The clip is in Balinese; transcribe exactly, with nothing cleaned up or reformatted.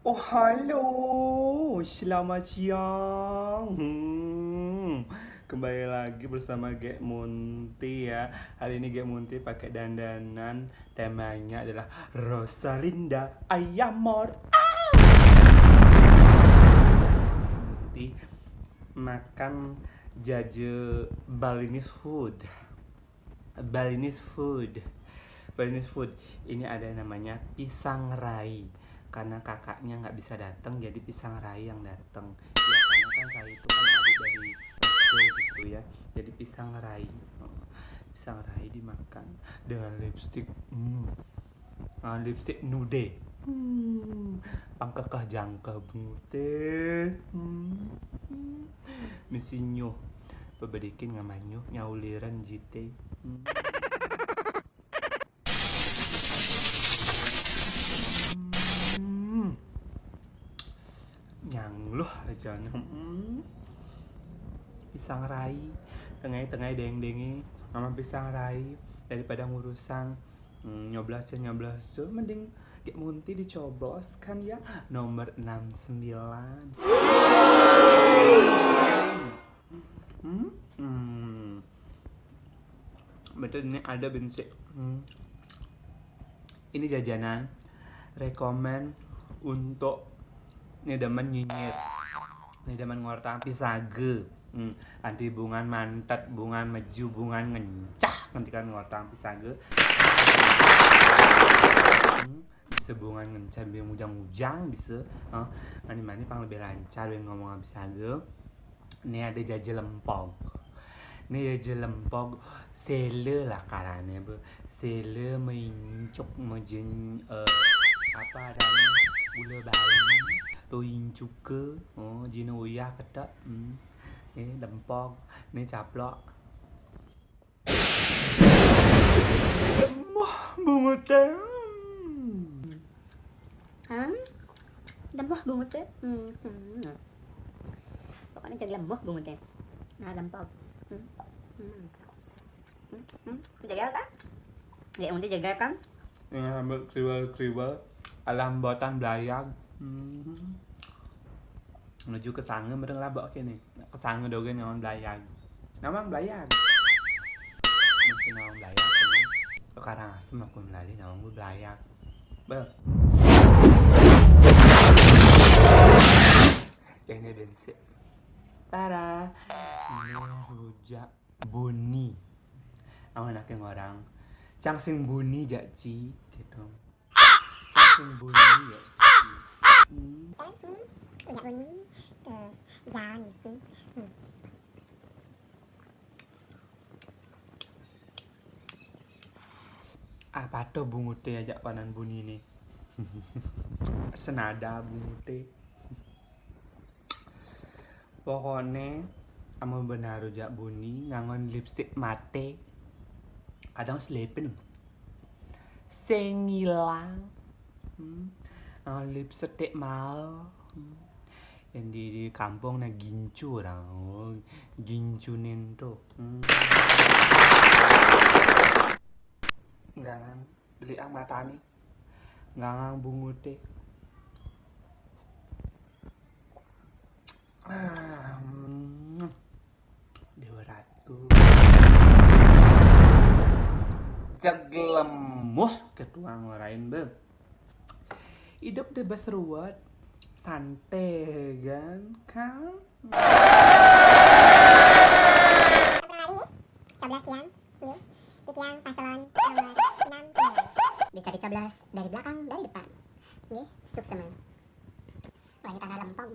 Oh, halo, selamat siang. Hmm, kembali lagi bersama Gek Munti ya. Hari ini Gek Munti pakai dandanan, temanya adalah Rosalinda Ayamor. Ah! Gek Munti makan jaje Balinese food. Balinese food. Balinese food. Ini ada namanya pisang rai. Karena kakaknya nggak bisa datang, jadi pisang rai yang datang. Ya, karena kan rai itu kan adik dari Rasul gitu ya. Jadi pisang rai. Heeh. Pisang rai dimakan dengan lipstick. Hmm. Ah, lipstick nude. Hmm. Pangkekeh jangkeh bungut téh. Hmm. Misi nyuh. Pebedikin ngamanyuh nyauliran jité. Hmm. Hmm. Nyangluh aja. Hmm. Pisang rai. Tengah-tengah deng-dengi sama pisang rai daripada ngurusan. Hmm, nyoblos ya, nyoblos tuh mending Gek Munti dicoblos kan ya, nomor enam sembilan. Hmm, hmm. Betul, ini ada bensin. Hmm. Ini jajanan rekomen untuk nih demen nyinyir. Nih demen ngortang pisage. Hmm. Anti bungan mantet, bungan meju, bungan ngencah. Nanti kan ngortang pisage. Hmm. Bisa bungan ngencah, biar mujang-mujang bisa. Hah? Mani-mani pang lebih lancar biar ngomong pisage. Ini ada jaje lempog. Ini jaje lempog, sele lah karane, Bu. Sele meincuk, mejeng, eh, apa adanya, gula bali, to incuke, oh, jino uyah ketek. Hmm. Ini lempog, ini caplok. Wah, bungut téh. Hmm. Hmm? Lemuh bungut téh. Hmm. Hmm. Pokoknya jadi lemuh bungut téh. Nah, lempog. Hmm. Hmm. Hmm. Hmm. Jagal kan? Ya, untuk jagal kan? Yang sambil kriwel-kriwel, alam buatan belayang. Hmm. Menuju ke sana, mereng lah, Mbok, kene. Ke sana dogen nyaman belayang. Nyaman belayang. Mesti nyaman belayang, kene. Ke Karangasem aku melali, nyaman gue belayang. Beh. Kene bensin. Tara. Ini rujak bunyi. Awan akeh ngorang. Cang sing bunyi jak ci, gitu. Cang sing bunyi ya. Hmm. Kan, hmm, rujak bunyi. Tuh, jan. Hmm. Hmm. Apa tuh bunguté ajak panan bunyi nih? Senada bunguté. Pokoknya, amun benar rujak bunyi ngangon lipstick mate. Kadang selepen. Sing ilang. Hmm. Ngangon lipstick mal. Hmm. Yang di, di kampung nah gincu orang. Oh, gincu nento. Hmm. Ngangon beli ang matani. Ngangon bunguté. Ah, hmm. Dewa Ratu. Jaglemuh ketua ngurain, Beb. Hidup deh bas ruwet. Santai kan, Kang? Coblos tiang, nggih. Titiang paslon nomor enam sembilan. Bisa dicoblos dari belakang, dari depan. Nggih, suksema. Lagi tanah lempeng.